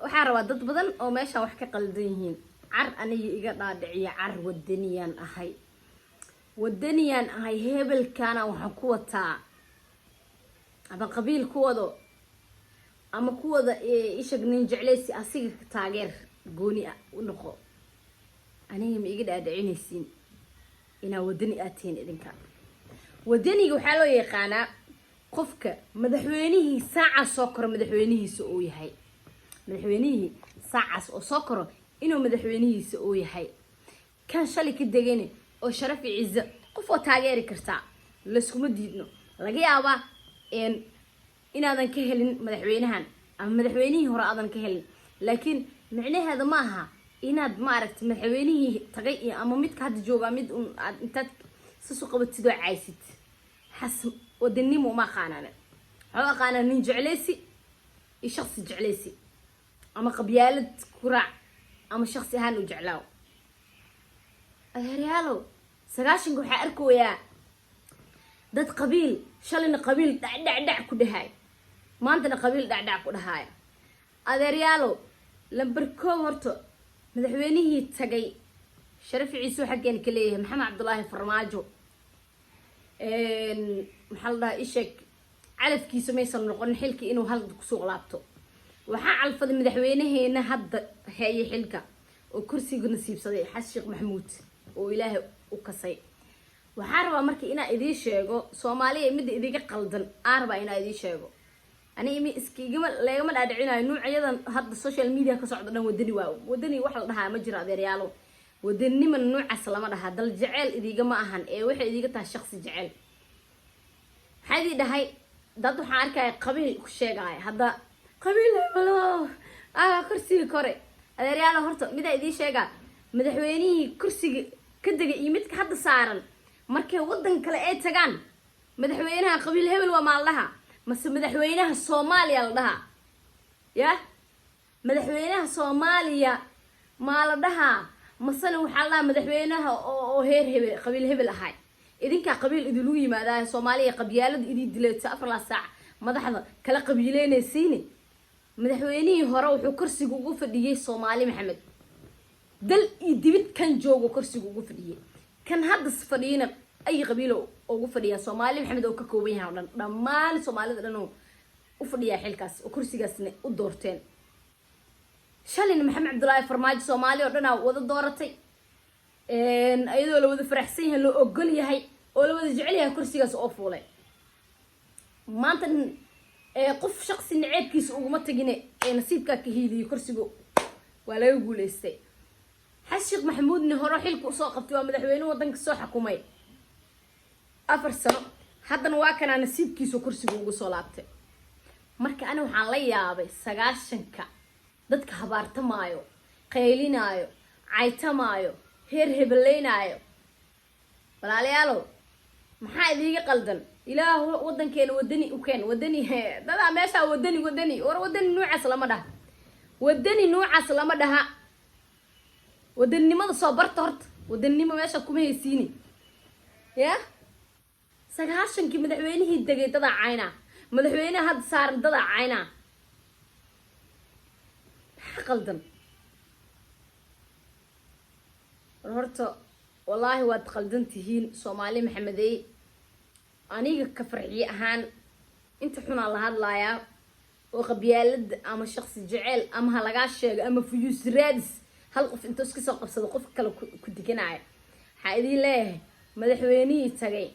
Waxaa rabaa dad badan oo meeshaan wax ka qaldan yihiin. Car aniga iga dhaadhiciya, car wadaniyaan ahay, wadaniyaan ahay, hebelkaana waxaan ku wataa ama qabiil ku wado ama ku wada ishag nin jeclaysi, asiga taageer gooni ah u noqo. Aniga ma iga dhaadhicinaysiin inaa wadani aad tihiin idinka. Wadaniga waxaa loo yaqaanaa qofka madaxweynihii saacaas soo koro madaxweynihiisa uu yahay, madaxweynihii saacaas oo soo koro inuu madaxweynihiisa uu yahay. Kan shalay ka degani oo sharaf iyo cizo qof oo taageeri kartaa, layskuma diidno. Laga yaabaa inaadan ka helin madaxweynahan ama madaxweynihii hore aadan ka helin, laakiin micnaheeda ma aha inaad, maaragtay, madaxweynihii tagay iyo ama midka hadda joogaa mid un aad intaad sasu qabatid oo caysid. Xas wadanimo uma aqaanaan. Waxaa u aqaanaa nin jeclaysi iyo shaqsi jeclaysi, ama qabyaalad ku raac ama shaqsi ahaan u jeclaaw. Adeeryaalow, 90-ka waxaa arkayaa dad qabiil shalayna qabiil dhacdhacdhac ku dhahaay, maantana qabiil dhacdhac ku dhahaaya. Adeeryaalow, lamber koob horta madaxweynihii tagay sharaf ciisuu xaggeena ka leeyahay, Maxamed Cabdulaahi Farmaajo. Maxaa la dhahaa, isheeg, calafkiisa maysan noqonin xilka inuu halda kusoo laabto. Waxaa calfaday madaxweynaheena hadda heeyay xilka oo kursiga nasiibsaday, Xasan Sheekh Maxamuud, oo Ilaahay u kasay. Waxaa rabaa marka inaa idiin sheego, Soomaaliya, midda idiga qaldan aan rabaa inaa idiin sheego. Ani imi iskigama leegama dhaadhicinayo nuucyadan hadda social media ka socda dhan wadani waa wadani. Wax la dhahaa ma jiro, adeeryaalo. Wadanimana nuucaas lama dhahaa. Dal jeceel idiigama ahan ee waxay idiga tahay shaqsi jecel. Maxaa idii dhahay? Dad waxaan arkaya qabiil ku sheegaya hadda, qabiil hebelo ah kursiga kore. Adeeryaalo, horta midaa idiin sheegaa: madaxweynihii kursiga ka degay iyo midka hadda saaran markay waddan kale ay tagaan, madaxweynaha qabiil hebel waa maa la dhahaa mase madaxweynaha Soomaaliya la dhahaa? Ya madaxweynaha Soomaaliya maa la dhahaa masena waxaa la dhahaa madaxweynaha oo heer hebel, qabiil hebel ahay? Idinkaa qabiil idinlagu yimaadaa. Soomaaliya qabyaalada idin dilayto 4 saac madaxda kala qabiileynaysiine. Madaxweynihii hore wuxuu kursiga ugu fadhiyey Soomaali Maxamed, dal iyo dibid kan joogo kursiga ugu fadhiyey. Kan hadda fadhiyana ay qabiilo ugu fadhiyaa? Soomaali Maxamed oo ka kooban yahay o dhan, dhammaan Soomaalida dhan oo u fadhiyaa xilkaas oo kursigaasna u doorteen. Shalayna Maxamed Cabdullaahi Farmaajo Soomaali oo dhanaa wada dooratay, iyadoo la wada faraxsan yahay, loo ogol yahay oo la wada jecel yahay kursigaas oo fuulay. Maanta qof shaqsi naceebkiisa uguma tagine ee nasiibkaa ka hiiliyay, kursiga waa laga guuleystay. Xasan Sheekh Maxamuudna hore xilka usoo qabtay, waa madaxweyne wadanka soo xukumay 4 sano. Haddana waa kanaa nasiibkiisa kursiga ugu soo laabtay. Marka ani waxaan la yaabay 90-ka dadka habaartamaayo, qaylinaayo, caytamaayo, heer hebeleynaayo. Walaalayaalow, maxaa idiiga qaldan? Ilaah wadankeena wadani u keen. Wadani dadaa meeshaa wadani, wadani, war wadani nuucaas lama dhaha, wadani nuucaas lama dhaha. Wadaninimada soo barta horta. Wadaninimo meesha kuma haysiini. Ya 90-kii madaxweynihii degay dadaa caynaa, madaxweynaha hadda saaran dadaa caynaa. Maxaa qaldan? War horta wallaahi waad qaldan tihiin, Soomaali Maxamedey. Aniga ka Farxiye ahaan inta xunaa la hadlayaa oo qabyaalada ama shaqsi jeceel ama ha lagaa sheego ama views raadis, hal qof intuu iska soo qabsado qofka kale ku diganaya. Waxaa idiin leeyahay, madaxweynihii tagay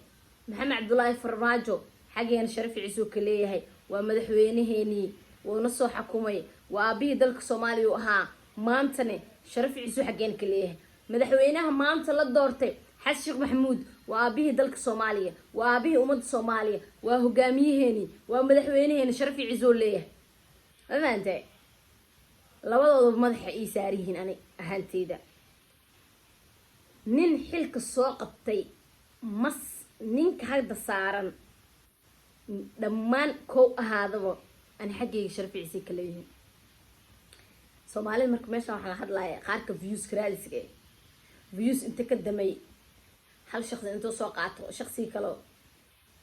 Maxamed Cabdulaahi Farmaajo xaggeena sharaf ciisoo ka leeyahay. Waa madaxweyneheenii, wuuna soo xakumay, waa aabihii dalka Soomaaliya u ahaa. Maantane sharaf ciisoo xaggeena ka leeyahay. Madaxweynaha maanta la doortay, Xasan Sheekh Maxamuud, waa aabihii dalka Soomaaliya, waa aabihii ummadda Soomaaliya, waa hogaamiyaheeni, waa madaxweynaheeni, sharaf ciisoo leeyahay. Ma fahantay? Labadooda madaxa ii saaryihiin. Ani ahaanteyda nin xilka soo qabtay mas ninka hadda saaran dhammaan kow ahaadaba, ani xaggayga sharaf ciisay ka leeyihiin Soomaalida. Marka meeshan waxaa la hadlaya qaarka views raadiska, views inta ka damay hal shaqsi intuu soo qaato shaqsigii kale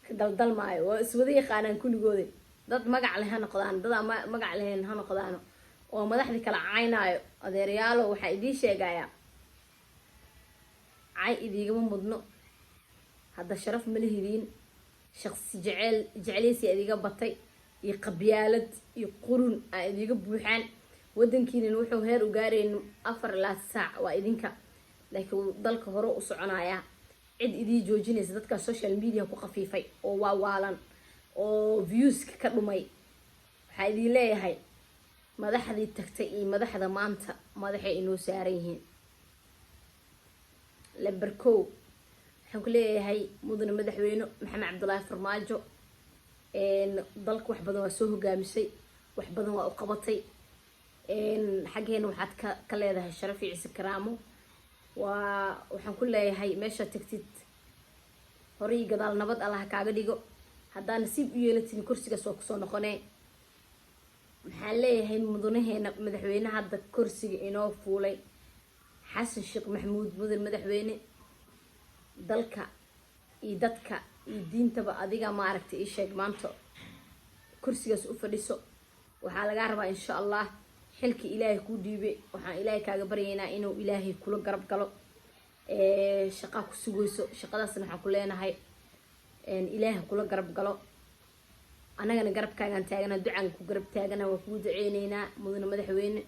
ka daldalmaayo. Waa iswada yaqaanaan kulligooda. Dad magac leh ha noqdaan, dad aan magac lahayn ha noqdaano. Oo madaxdii kala caynaayo, adeerayaalo, waxaa idiin sheegayaa, cay idiigama mudno. Hadda sharaf mala hidiin, shaqsi jeceel jeclaysi idiga batay iyo qabyaalad iyo qurun aa idiga buuxaan. Wadankiinan wuxuu heer u gaarayn 4 ilaa saac waa idinka, laakiin dalka hore u soconayaa. Cid idii joojinaysa dadka social media ku khafiifay oo waawaalan oo viewska ka dhumay, waxaa idin leeyahay, madaxdii tagtay iyo madaxda maanta madaxay inoo saaran yihiin. Lamber kow, waxaan ku leeyahay mudane madaxweyne Maxamed Cabdulaahi Farmaajo, dalka wax badan waa soo hogaamisay, wax badan waa u qabatay. Xaggeena waxaad ka leedahay sharaf iyo ciise, karaamo. Waa waxaan ku leeyahay, meeshaad tagtid hore iyo gadaal nabad Allah kaaga dhigo. Haddaa nasiib u yeelatin, kursigaas waa kusoo noqonee. Maxaan leeyahay mudanaheena madaxweyne hadda kursiga inoo fuulay, Xasan Sheekh Maxamuud, mudan madaxweyne, dalka iyo dadka iyo diintaba adiga maaragtay ii sheeg maanta kursigaas u fadhiso. Waxaa lagaa rabaa, insha Allah, xilka Ilaahay kuu dhiibay, waxaan Ilaahay kaaga baryaynaa inuu Ilaahay kula garab galo. Shaqaa ku sugayso, shaqadaasna waxaan ku leenahay Ilaahay kula garab galo. Annagana garabkaagaan taagana, ducaan ku garab taagana, waa kugu duceyneynaa. Mudane madaxweyne,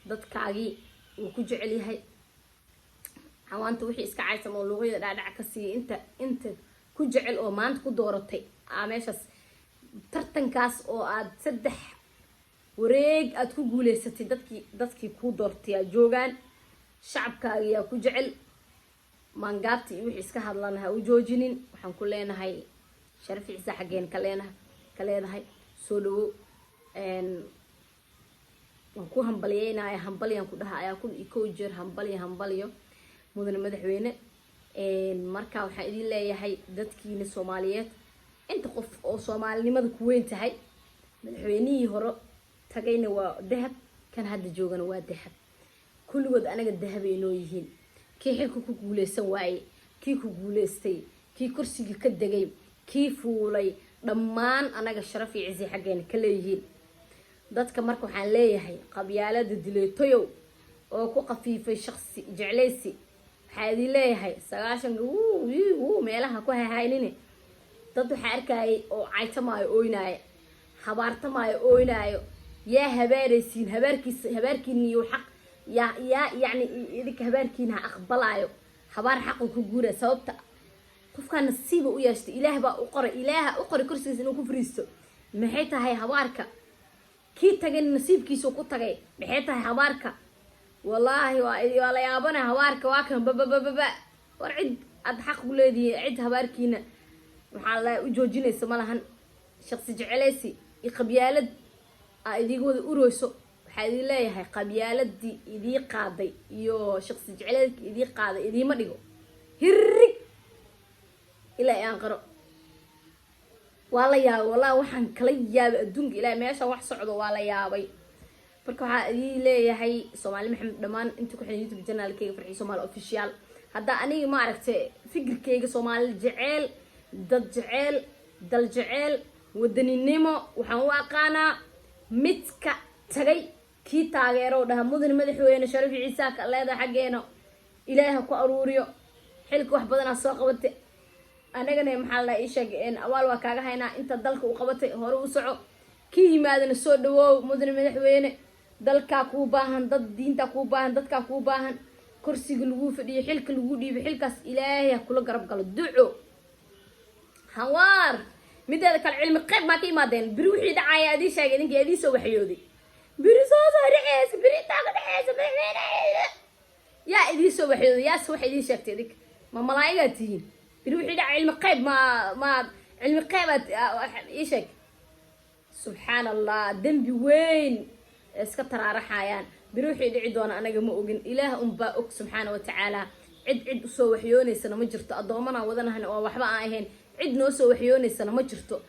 dadkaagii wuu ku jecel yahay. Xawaanta wixii iska caysan oo luuqyada dhaadhac ka siiyay, inta ku jecel oo maanta ku dooratay aa meeshaas tartankaas oo aad saddex wareeg aad ku guuleysatay, dadkii kuu doortay aa joogaan, shacabkaagiyaa ku jecel. Maangaabta iyo wixii iska hadlana ha u joojinin. Waxaan ku leenahay sharaf ciise xaggeen ka leenahay, ka leedahay. Soo dhawo, waan ku hambalyeynaya, hambalyaan ku dhaha ayaa 1001 jeer, hambalyo, hambalyo, mudane madaxweyne. Marka waxaan idin leeyahay, dadkiina Soomaaliyeed, inta qof oo soomaalinimada ku weyn tahay, madaxweynihii hore tagayna waa dahab, kan hadda joogana waa dahab. Kulligood anaga dahabay noo yihiin. Kii xilka ku guuleysan waaye, kii ku guuleystay, kii kursiga ka degay, kii fuulay, dhammaan anaga sharaf iyo cisi xaggeena ka leeyihiin dadka. Marka waxaan leeyahay, qabyaalada dileetoyow oo ku qafiifay shaqsi jeclaysi, waxaa idin leeyahay 90-ka wuu wuu meelaha ku hahaynine. Dad waxaa arkayay oo caytamaayo, ooynaayo, habaartamaayo, ooynaayo. Yaa habaaraysiin? Habaarkiisa, habaarkiiniyo xaq yaa yacni idinka habaarkiina ha aqbalaayo. Habaar xaqu ku guuraya, sababta qofkaa nasiiba u yeeshtay, Ilaah baa u qoray, Ilaaha u qoray kursigiisa inuu ku fariisto. Maxay tahay habaarka? Kii tagay nasiibkiisu ku tagay. Maxay tahay habaarka? Wallaahi waa la yaabana. Habaarka waa kan bababababa. War cid aad xaq u leedihiin, cid habaarkiina maxaa la u joojinaysa ma lahan. Shaqsi jecelaysi iyo qabyaalad aa idiga wada ureyso. Waxaa idin leeyahay, qabyaaladii idii qaaday iyo shaqsi jeceleedkii idii qaaday idiima dhigo hirrig ilaa i aan qaro. Waa la yaabay, wallahi waxaan kala yaabay adduunka Ilahay meesha wax socdo, waa la yaabay. Marka waxaa idin leeyahay, Soomaali Maxamed dhammaan inta ku xiran YouTube channelkayga Farxi Soomaali Official, hadda aniga ma aragtay fikirkayga Soomaali jeceel, dad jeceel, dal jeceel, wadaninimo waxaan u aqaanaa midka tagay kii taageero dhaha, mudane madaxweyne, sharaf ciisaa ka leedahay xaggeena, Ilaahay ha ku aruuriyo xilka, wax badanaa soo qabatay. Anagana maxaa la ii sheeg, awaal waa kaaga haynaa inta dalka u qabatay. Hore u soco, kii yimaadana soo dhawoow. Mudane madaxweyne, dalkaa kuu baahan, dad diintaa kuu baahan, dadkaa kuu baahan. Kursiga laguu fadhiyo, xilka laguu dhiibay, xilkaas Ilaahay ha kula garab galo. Duco hawaar. Mideeda kale, cilmi qeyb maa ka imaadeen? Beri wixii dhacaya adii sheegay, idinkii adii soo waxyooday, beri soo dhexeysa, beri intaa ka dhexeysa madaxweyne yaa idii soo waxyooday? Yaase wax idiin sheegtay? Idinka ma malaa'igaa tihiin? Beri wixii dhacay cilmi qeyb ma cilmi qeyb aad ii sheeg. Subxaan Allah, dembi weyn iska taraaraxayaan. Beri wixii dhici doona anaga ma ogin, Ilaah unbaa og subxaana watacaala. Cid usoo waxyoonaysana ma jirto. Addoomanaan wadanahan oo waxba aan ahayn, cid noo soo waxyoonaysana ma jirto.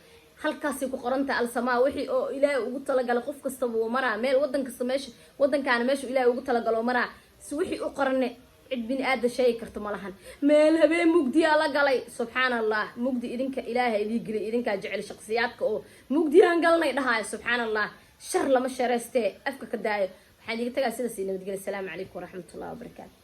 Halkaasay ku qorantahay alsamaa. Wixii oo Ilaahay ugu talagalay qof kastaba wuu maraa. Meel wadan kasta, meesha wadankaana meeshu Ilaahay ugu talagalo maraa. Si wixii u qorane cid bini aada sheegi karto ma lahan. Meel habeen mugdiyaa la galay, subxaan Allah. Mugdi idinka Ilaahay idii gelay, idinkaa jecel shaqsiyaadka oo mugdiyaan galnay dhahaayo. Subxaan Allah. Shar lama shareystee, afka ka daayo. Waxaan idiga tagaa sidaas iyo nabadgelya. Asalaamu calaykum waraxmatullahi wabarakaatu.